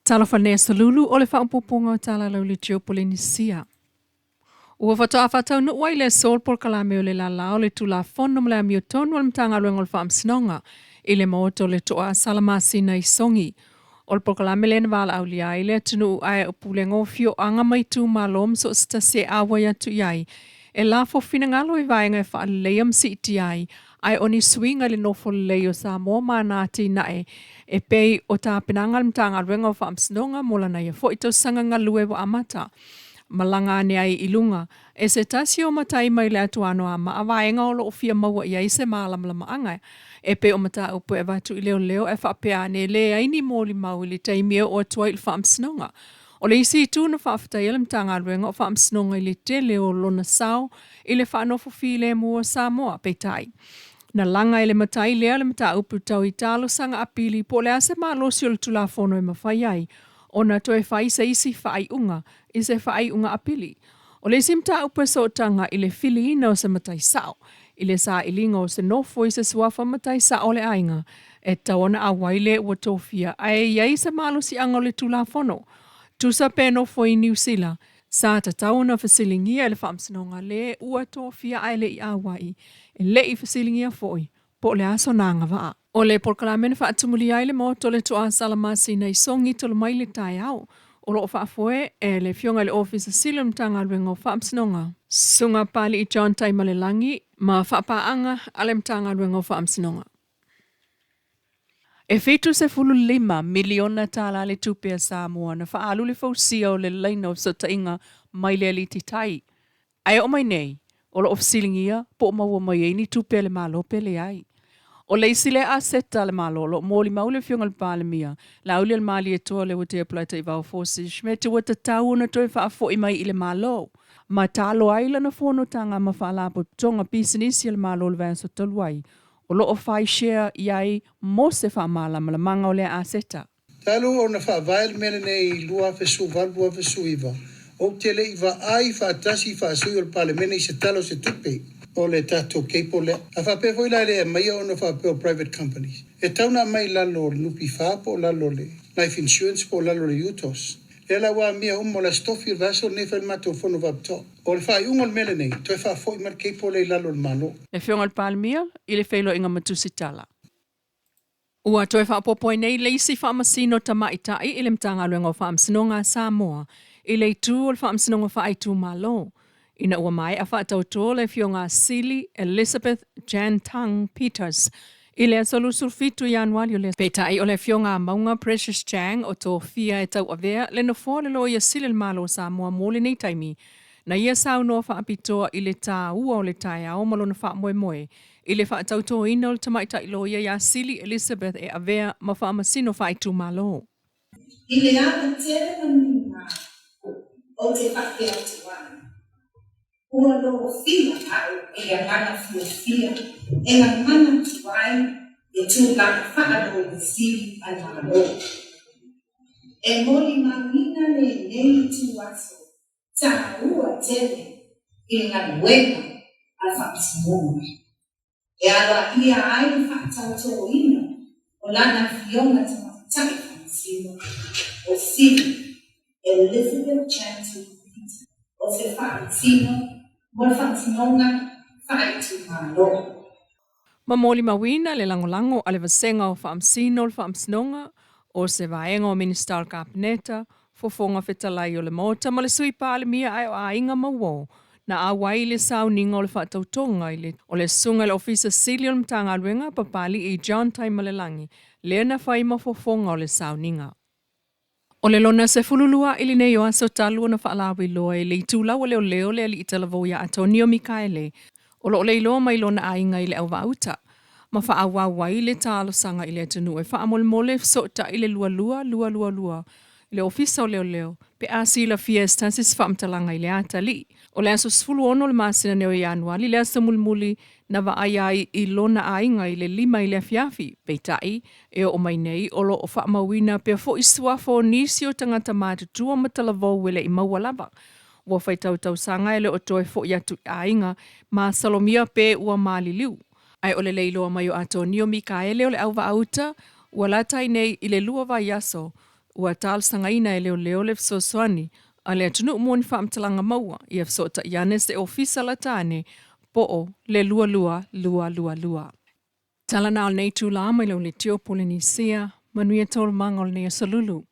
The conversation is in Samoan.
Talofa nei aso lulu o le faaopoopoga o Tala Lauleitio o Polenisia. Ua faatoa faataunuu ai le aso le polokalame o le lala o le Tulafono ma le Amiotonu a le Matagaluega o le Faamasinoga i le Maota o le Toa Salamasina i Sogi. O le polokalame lea na valaaulia ai le atunuu ae o pulega o afioaga ma itumalo ma so o se tasi e auai atu i ai e lafo finagalo i vaega e faaleleia ma siitia ai ae o ni suiga i le nofo lelei o Samoa ma ana atinae e pei o tapenaga a le Matagaluega o Faamasinoga mo lana ia foi tausaga galue ua amata malaga ane ai i luga e se tasi o matai mai le atuano a vaega o loo fia maua i ai se malamalamaaga e pei o mataupu e avatu i leoleo e faapea ane leai ni molimau i le taimi e oo atu ai i le faamasinoga. O le isi itu na faafetaia le Matagaluega o Faamasinoga i le tele o lona sao i le faanofo filemu o Samoa. Peitai, na laga e le matai lea le mataupu tau i talosaga apili po o le a se malosi o le Tulafono e mafai ai ona toe fai se isi faaiuga i se faaiuga apili. O le isi mataupu e sootaga i le filiina o se matai sao i le sailiga o se nofo i se suafa matai sao o le aiga e tatau ona auai le ua tofia ae i ai se malosiaga o le Tulafono. Tusa pe nofo i Niu Sila, sa tatau ona fesiligia e le faamasinoga le ua tofia ae le i auai, e le i fesiligia foi po o le a sona agavaa. O le polokalame na faatumulia ai le Maota o le Toa Salamasina i Sogi talu mai le taeao o loo faafoe e le Afioga i le Ofisa Sili o le Matagaluega o Faamasinoga, Susuga Papalii John Taimalelagi ma faapaaga a le Matagaluega o Faamasinoga. E $75 miliona tala le tupe a Samoa na faaalu i le fausia o le laina o fesootaiga mai le alititai. Ae oo mai nei, o loo fesiligia po o maua mai ai ni tupe a le Malo pe leai. O le isi lea aseta a le Malo o loo molimau le Afioga i le Palemia, Laaulialemalietoa Leuatea Polataivao Fosi Schmidt ua tatau ona toe faafoi mai i le Malo. Ma talo ai lana fonotaga ma faalapotopotoga pisinisi a le Malo i le vaiaso talu ai, o loo fai share i ai mo se faamalamalamaga o lea aseta. Talu ona faavae le mea lenei i 2018, 2019, ou te le i vaai faatasi faasui o le Palemene i se tala o se tupe o le tatou cable lea. A faapea foi la e le aumaia ona faapea o private companies, e tatau ona aumai i lalo o le NPF po o lalo o le Life Insurance po o lalo o le UTOS. Lea la ua amia uma o le Aso Tofi o le vaiaso lenei fai le matou fono faapitoa. O le faaiuga o le mea lenei, toe faafoi mai le cable lea i lalo o le Malo. Le Afioga i le Palemia i le feiloaiga ma Tusitala. Ua toe faaopoopo ai nei le isi faamasino tamaitai i le Matagaluega o Faamasinoga a Samoa i le itu o le Faamasinoga Faaitumalo, ina ua maea faatauto le Afioga a Sili Elizabeth Jan Tung Peters i le aso 27 Ianuari o le. Peitai o le Afioga a Mauga Precious Chang o tofia e tauavea le nofoa o le Loia Sili o le Malo o Samoa mo lenei taimi, na ia saunoa faapitoa i le tāua o le taeao ma lona faamoemoe i le faatautoina o le tamaitai loia iā Sili Elizabeth e avea ma faamasino faaitumalo. I le ava tele ma mima ou te faapea atu ai, Ua lofia au e le agaga fiafia e gagana atu ai le tulaga faaloia sili a le Malo. E molimauina lenei ituaso taua tele i le galuega a le Faamasinoga, e aloaia ai le faatautōina o lana Afioga Tamaitai Faamasino, o Sili Elizabeth Chantu Peter, o se Faamasino mo le Faamasinoga Faaitumalo. Ma molimauina le lagolago a le Vasega o Faamasino o le Faamasinoga, o se vaega o Minisita o le Kapeneta, Fofoga Fetalai o le Maota ma le Sui Palemia ae o aiga ma uo na auai i le sauniga o le faatautoga i le o le Susuga i le Ofisa Sili o le Matagaluega Papalii John Taimalelagi lea na fai ma fofoga o le sauniga. O le lona 12 i lenei o aso talu ona faalauiloa e le itulau o leoleo le alii talavou iā Atonio Mikaele o loo leiloa mai lona aiga i le Auvaauta ma faaauau ai le talosaga i le atunuu e faamolemole fesootai le 2222 i le Ofisa o Leoleo pe a silafia e se tasi se faamatalaga i le atalii. O le aso 16 o le masina nei o Ianuali le aso mulimuli na vaaia ai i lona aiga i le 5 i le afiafi, peitai, e oo mai nei o loo faamauina pea foi suafa o nisi o tagata matutua ma talavou e le i maua lava. Ua faitau tausaga e le o toe foi atu i aiga ma salomia pe ua maliliu. Ae o le leiloa mai o Atonio Mikaele o le Auvaauta ua lata ai nei i le 2 vaiaso. Ua talosagaina e leoleo le fesoasoani a le atunuu mo ni faamatalaga maua ia fesootai ane se ofisa lata ane po o le 22 222. Tala na o lenei itulā mai le Aulitio Polenisia, manuia taualumaga o lenei aso lulu.